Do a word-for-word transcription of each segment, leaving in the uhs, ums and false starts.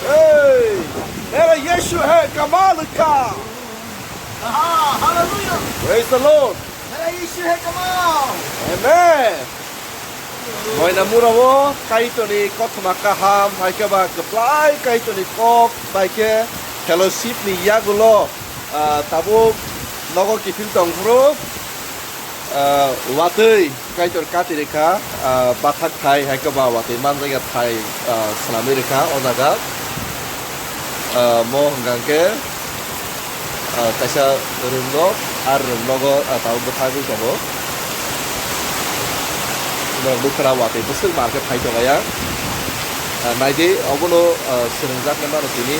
Hey, mera Yeshu hai kamal ka. Aha, hallelujah. Praise the Lord. Mera Yeshu hai kamal. Amen. Moina mura o Kaitorni kothoma kaham, hai khe ba kwplai Kaitorni kok, bai khe fellowship ni yagulo, ah, tabuk nogo kiphil tong phuru, ah, watwi Kaitor kati rikha, ah, bathak thai, hai khe ba watwi manjakya thai, ah, swnamwi rikha o jaga. Ah, mo hwnkha khe, ah, kaisa room no, ar room nogo, ah, tabuk bwthagwi tongo. Norok bwkhra watwi bwswk mar khe phai tongya. Ah, naidi obono, ah, swrwngjaknai mano tini.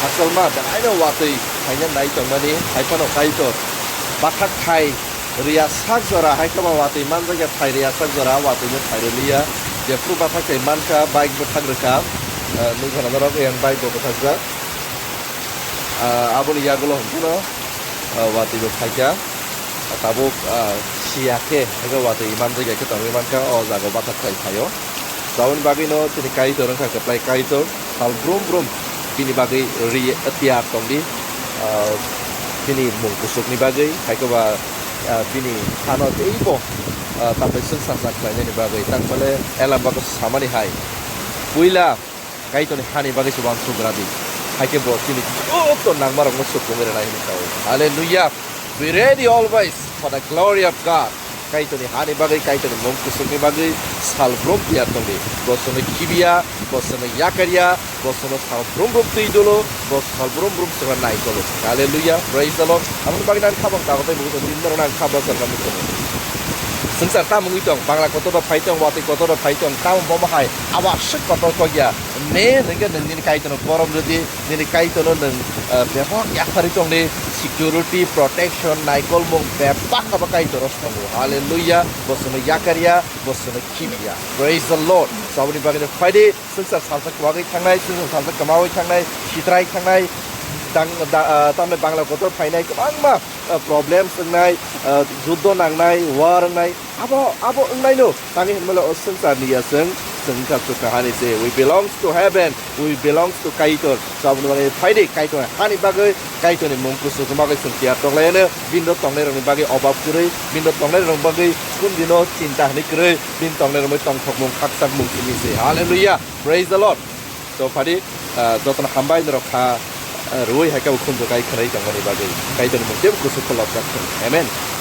Asalma belai no watwi phaina nai tongmani, hai phano Kaitor bathak thai Riya sak jora hai khe ba watwi manjakya thai riya sak jora watwi no thai rwliya. Jephru bathak thai mankha bike bwthak rwkha, ah, nukha na norok yang bike bo bwthakjak. Ah, aboni yagulo hwnkhe no, ah, watwi bo phaikha. Tabuk, ah, siya khe hai khe watwi manjakya khe tongwi mankha o jaga bathak thai phaio. Aboni bagwi no chini Kaitor wngkha kwplai Kaitor. Sal brum brum bini bagwi ri tiyar tongdi, ah, bini mung kusukni bagwi, hai khe ba, ah, bini hano teibo, ah, tambai swngchar khlainani bagwi. Tangmale Elam bago samani hai, puila Kaitorni hani bagwi se uansuk radi, hai khe bo chini joto nangmarokno sukungwi rwnai hwnwi sao. Hallelujah. Be ready always for the glory of God. Kaitorni hani bagwi, Kaitorni mung kusukni bagwi sal brum tiyar tongdi. Bo chwngno khibiya, bo chwngno yakarya, bo chwngno sal brum brum twi dolo, bo sal brum brum chwngno nai dolo. Hallelujah, praise the Lord. Aboni bagwi nang khabang tago tei bugo tong, din norok nang khabang sal brum brum. Swngchar tamungwi tong, Bangla kotor rok phai tong, watwi kotor rok phai tong, tamo bomo hai abo aswk kotor kokya. Ne hwnkhe nwng nini Kaitorno borom rwdi, nini Kaitorno nwng, eh, bebak yapharwi tongdi, security, protection, naikolmung bebak abo Kaitorno tongo. Hallelujah. Bo chwngno yakarya, bo chwngno khibiya. Praise the Lord. So, aboni bagwi phaidi, swngchar salsa kwagwi thangnai, swngchar salsa kwmawi thangnai, sitrai thangnai, dang-, da-, ah, tamni Bangla kotor phainai kwbangma, ah, problems wngnai, ah, juddo nangnai, war wngnai, abo, abo wngnaino. Tangwi hwnmale o swngcharni ya chwng, chwng wngkha chukha hani se. We belongs to heaven, we belongs to Kaitor. So, aboni bagwi phaidi Kaitor hani bagwi, Kaitorni mung kusuk bagwi chwng tiyar tonglaiyano. Bini rok tongnairokni bagwi obab kwrwi, bini rok tongnairokni bagwi kundino chinta hwnwi kwrwi, bini tongnairokni tongthokmung, khakchangmung simi se. Hallelujah. Praise the Lord. So, phaidi, ah, jotono hambai norok kha, ah, rwui hai khe bo khunju kai khwnai tongmani bagwi. Kaitorni mung teibo kusuk khe lobjak thung. Amen.